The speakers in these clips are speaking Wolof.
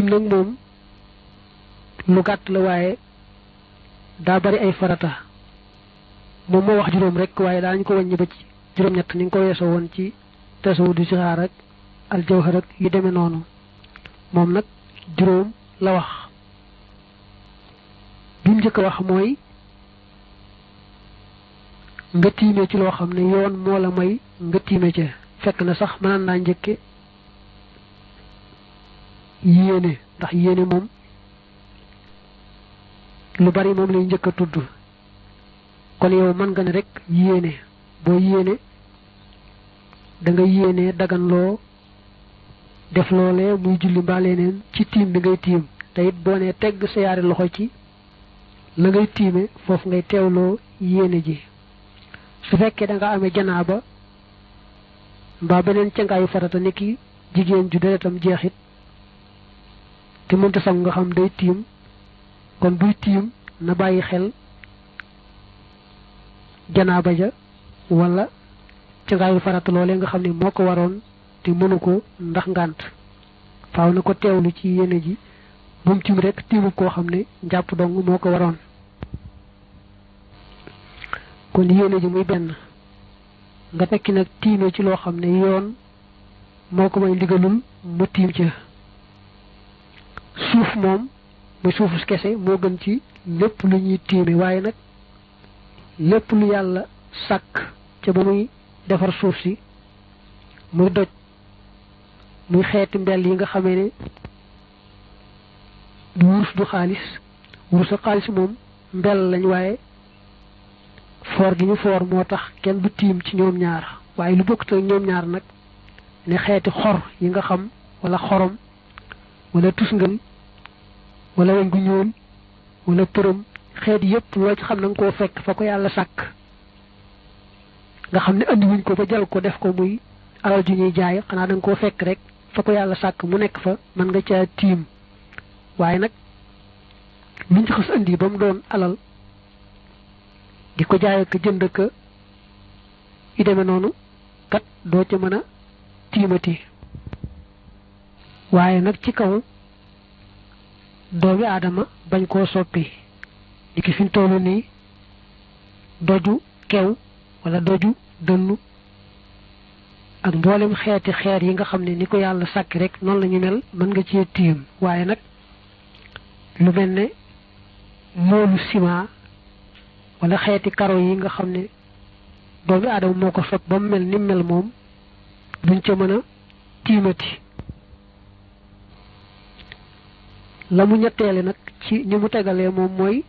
tiim nag moom lu gàtt la waaye daa bari ay farata moom moo wax juróom rek waaye daañu ko wàññi ba ci juróom-ñett ni nga ko weesoo woon ci tasawudu sixaar ak aljawhar ak yu demee noonu moom nag juróom la wax bi mu njëkk a wax mooy nga tiime ci loo xam ne yoon moo la may nga tiime ca fekk na sax mënaan naa njëkke yéene ndax yéene moom lu bari moom lay njëkk a tudd kon yow mën nga ne rek yéene boo yéene da nga yéene daganloo def loolee muy julli mbaa leneen ci tiim bi ngay tiim te it boo nee tegg sa yaari loxo ci la ngay tiime foofu ngay teewloo yéene ji su fekkee da nga amee janaaba mbaa beneen cangaayu farata niki jigéen ju deretam jeexit te mënta sang nga xam day tiim kon buy tiim na bàyyi xel janaaba ja wala cangaayu farata loolee nga xam ne moo ko waroon te mënu ko ndax ngànt faaw na ko teewlu ci yéene ji moom tiim rek tiimu koo xam ne njàpp dong moo ko waroon kon yéene ji muy benn nga tekki nag tiime ci loo xam ne yoon moo ko may ndigalul mu tiim ca suuf moom muy suufus kese moo gën ci lépp lu ñuy tiime waaye nag lépp lu yàlla sàkk ca ba muy defar suuf si muy doj muy xeeti mbell yi nga xamee ne du wurus du xaalis wurus ak xaalis moom mbell lañ waaye foor gi ñu foor moo tax kenn du tiim ci ñoom ñaar waaye lu bokkut ak ñoom ñaar nag ne xeeti xor yi nga xam wala xorom wala tusngal wala weñ gu ñuul wala përëm xeet yépp loo ci xam na nga koo fekk fa ko yàlla sàkk nga xam ne andi wuñ ko ba jël ko def ko muy alal ju ñuy jaay xanaa da nga koo fekk rek fa ko yàlla sàkk mu nekk fa mën nga caa tiim waaye nag luñ ci xas andi ba mu doon alal di ko jaay ak jënd ak yu demee noonu kat doo ca mën a tiimati waaye nag ci kaw doomi aadama bañ koo soppi di ki fi mu toll nii doju kew wala doju dënnu ak mboolem xeeti xeer yi nga xam ne ni ko yàlla sàkki rek noonu la ñu mel mën nga cee tiim waaye nag lu mel ne moolu ciment wala xeeti karo yi nga xam ne doomi aadama moo ko sot ba mu mel ni mel moom duñ ca mën a tiimati la mu ñetteele nag ci ni mu tegalee moom mooy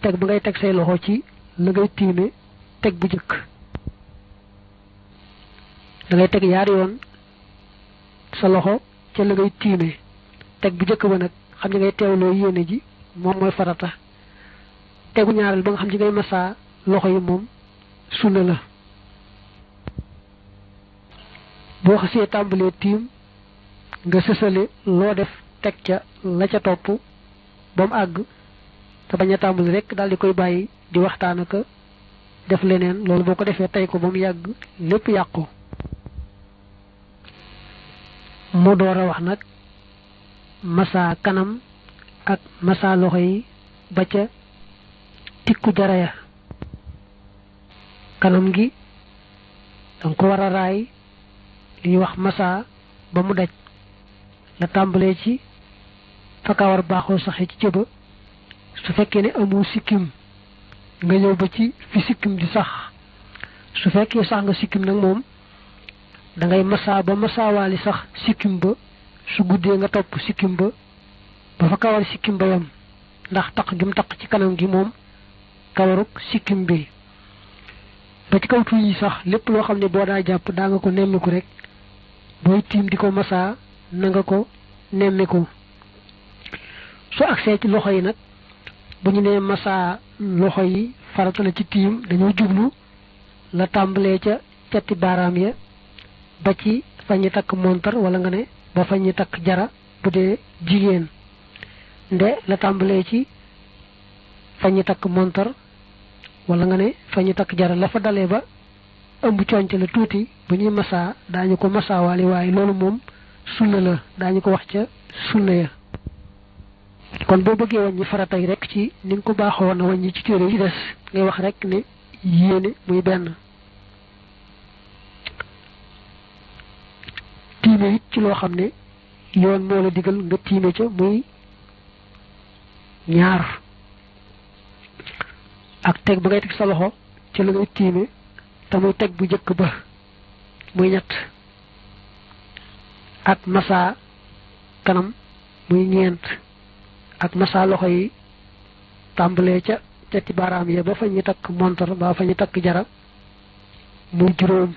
teg ba ngay teg say loxo ci la ngay tiime teg bu jëkk da ngay teg yaari yoon sa loxo ca la ngay tiime teg bu jëkk ba nag xam ne ngay teewloo yéene ji moom mooy farata tegu ñaareel ba nga xam ci ngay masaa loxo yi moom sunna la boo xasee tàmbalee tiim nga sësale loo def teg ca la ca topp ba mu àgg te bañ a tàmbali rek daal di koy bàyyi di waxtaan ak def leneen loolu boo ko defee tey ko ba mu yàgg lépp yàqu mu door a wax nag masaa kanam ak masaa loxo yi ba ca tikku jara ya kanam gi danga ko war a raay li ñuy wax masaa ba mu daj la tàmbalee ci fa kawar baaxoo saxe ci cëba su fekkee ne amu sikkim nga ñëw ba ci fi sikkim di sax su fekkee sax nga sikkim nag moom da ngay masaa ba masaawaali sax sikkim ba su guddee nga topp sikkim ba ba fa kawar sikkim ba yam ndax taq gi mu taq ci kanam gi moom kawaruk sikkim bi ba ci kaw tuñ yi sax lépp loo xam ne boo daa jàpp daa nga ko nemmiku rek booy tiim di ko masaa na nga ko nemmiku su agsee ci loxo yi nag bu ñu nee masaa loxo yi farata la ci tiim dañoo jublu la tàmbalee ca cati baaraam ya ba ci fa ñi takk montar wala nga ne ba fa ñi takk jara bu dee jigéen nde la tàmbalee ci fa ñi takk montar wala nga ne fa ñi takk jara la fa dalee ba ëmb conc la tuuti bu ñuy masaa daañu ko masaa waale waaye loolu moom sunna la daañu ko wax ca sunna ya kon boo bëggee wàññi faratay rek ci ni nga ko baaxoo na wàññi ci téere yi des ngay wax rek ne yéene muy benn. tiime it ci loo xam ne yoon moo la digal nga tiime ca muy ñaar ak teg ba ngay teg sa loxo ci la ngay tiime te muy teg bu jëkk ba muy ñett ak massa kanam muy ñeent ak massa loxo yi tàmbalee ca cati baaraam ya ba fa ñu takk montor ba fa ñu takk jara muy juróom.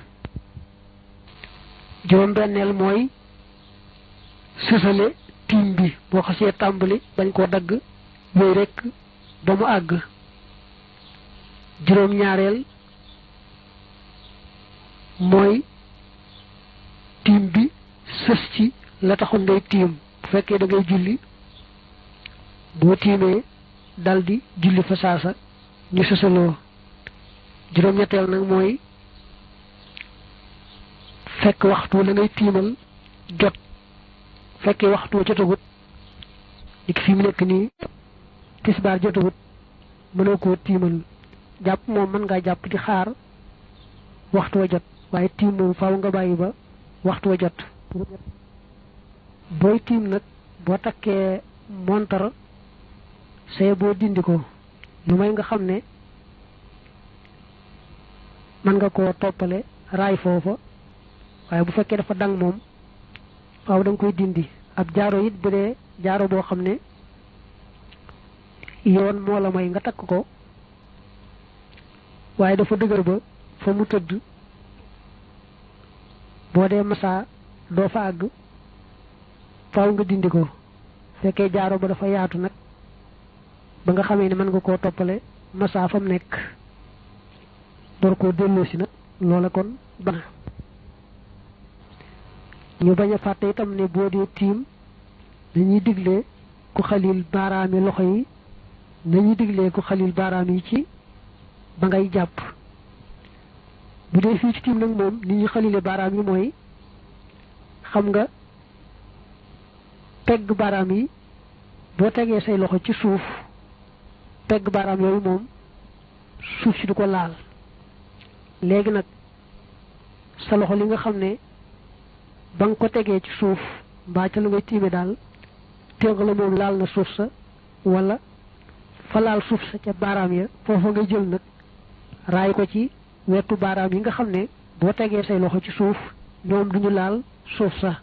juróom benneel mooy sësale tiim bi boo xasee tàmbali bañ koo dagg yooyu rekk ba mu àgg. juróom ñaareel mooy tiim bi sës ci la taxoon ngay tiim bu fekkee da ngay julli boo tiimee daldi julli fa saasa ñu sësaloo. juróom ñetteel nag mooy fekk waxtu la ngay tiimal jot fekkee waxtu jotagut dik fi mu nekk nii tisbaar jotagut mënoo koo tiimal jàpp moom mën ngaa jàpp di xaar waxtu wa jot waaye tiim moom faaw nga bàyyi ba waxtu wa jot. booy tiim nag boo takkee montar see boo dindi ko lu may nga xam ne mën nga koo toppale raay foofa waaye bu fekkee dafa dang moom faaw da nga koy dindi. ab jaaro it bu dee jaaro boo xam ne yoon moo la may nga takk ko waaye dafa dëgër ba fa mu tëdd boo dee massa doo fa àgg faaw nga dindi ko. fekkee jaaro ba dafa yaatu nag ba nga xamee ne mën nga koo toppale massa fa mu nekk door koo delloosi nag loola kon bana. ñu bañ a fàtte itam ne boo dee tiim dañuy digle ku xalil baaraami loxo yi nañuy diglee ku xalil baaraam yi ci ba ngay jàpp. bu dee fii ci tiim nag moom ni ñuy xalile baaraam yi mooy xam nga pegg baaraam yi boo tegee say loxo ci suuf pegg baaraam yooyu moom suuf si du ko laal. léegi nag sa loxo li nga xam ne ba nga ko tegee ci suuf mbaa ca lu ngay tiime daal téng la moom laal na suuf sa wala fa laal suuf sa ca baaraam ya foofa nga jël nag raay ko ci wetu baaraam yi nga xam ne boo tegee say loxo ci suuf ñoom duñu laal suuf sa.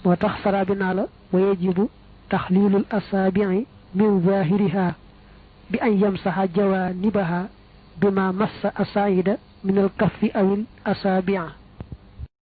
moo tax saraabi naa la wa yajibu taxliilul asaabii min zahiriha bi an yamsaxa jawaanibaha bima massa asaida min al kaffi awil asaabii